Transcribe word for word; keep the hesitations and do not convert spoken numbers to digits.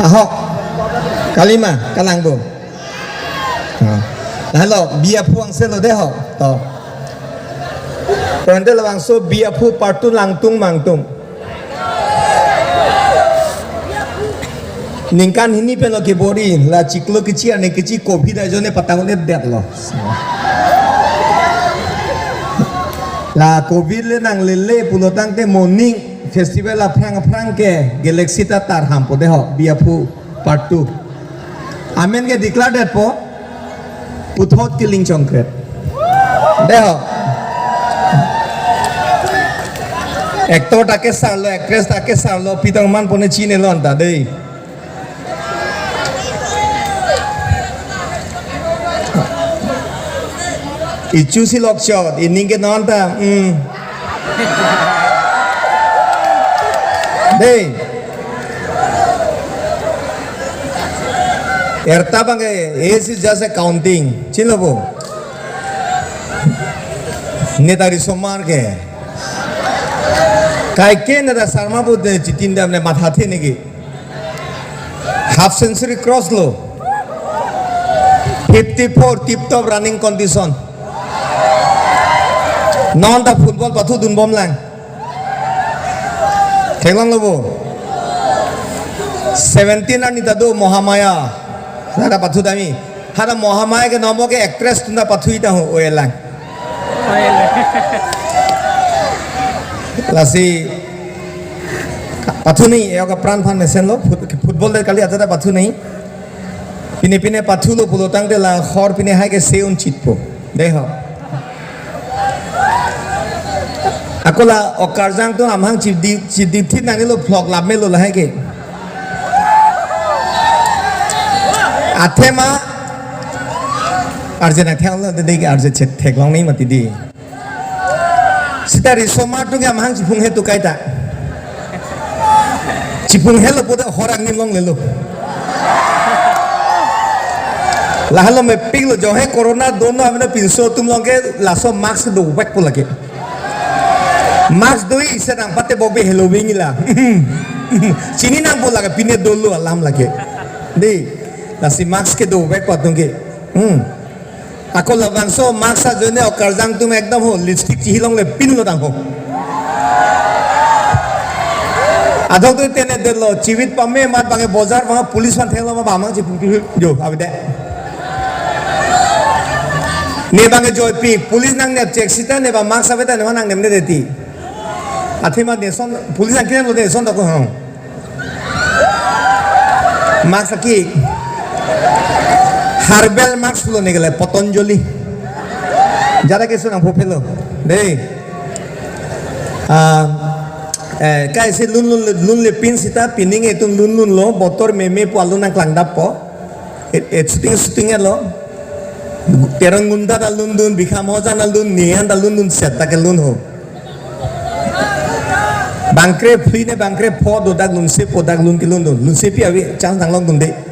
Ahok. Kalima, kalang bo. Ah. Lahelo, bi aphu angse lo dei ho. To. Pente labangso bi aphu part two langtung mangtung. Ningkan hini pen lo kebor-i, la chiklo kechi arni kechi covid ajoine patang un-edetlo. La covid le nanglele pulo tangte moning festival aphrang aphrang ke Galaxy ta tarham po dei ho, bi aphu part two. Amen ke declare detpo, puthot kiling chongkret. Dei ho. Actor ta kesarlo, actress ta kesarlo, pitang man pone chinilo anta dei. Ichu si lokchot, ining ke non ta, hmm. Dei. Erta bang ke, age is just a counting. Chinilo bo. Neta risomar ke. Kaike neta sarma bo de chitin dam ne matha the niki. Half century cross lo. Fifty-four tip top running condition. Non ta football pathu dunbom lang. Theklonglo bo. Seventeen arni ta do Mohamaya. Neta pathu dami. Hada Mohamaya ke nomor ke actress atum ta pathu-i ta ho, oe lang. Lasi pathu nai, e-ok apran aphan mesenlo, fut-, football de kali ajat ta pathu nai. Pine pine pathulo pulo tangte la hor pine hai ke se un-chitpo. Dei ho. Ako la okarjang atum amahang chidi, chidi thit nangnelo vlog lap melo lahai ke. Athema arje nangtheklo dei ke arje chet theklong nai mati dei. Seta risomar atum ke amahang chiphung he tu kaita. Chiphung helo pulote hor angnim longlelo. Lahelo mepiklo, jo he corona dono amena pinso atum along ke laso mask dovekpo lake. Mask do-i isi nang pate bokbe helo bingila. Chini nangpo lake pine dolo alam lake. Dei, lasi mask ke dovekpo atum ke. Hmm. Ako labangso mask ajoine okarjang atum ekdom ho, lipstick chihilongle pinlo tang ho. Adok tu tene detlo, chivit pame mat bang ke bojar bang police aphan thenglo ma bamang chipu jo, abide. Ne bang ke joipi, police nangnep chek sita ne bang mask ave ta ne bang nangnemne deti. Athema ne son, police nangkinemlo ne son dok ho. Mask aki herbal mask pulo ne gele Patanjali. Jara ke sunang phopelo. Dei. Ah, eh, kaise lun lun lun le pin sita pining etum lun lun lo, botor meme pu alun nangklangdappo. Et, et shooting shooting lo. Terang Gunda ta lundun, Bikham Hoja ta lundun, Nian ta lundun, set ta ke lun ho. Bangkre phli ne bangkre pho do dak lunse po dak lun ke lundun. Lunsepi ave chance nanglongdunde.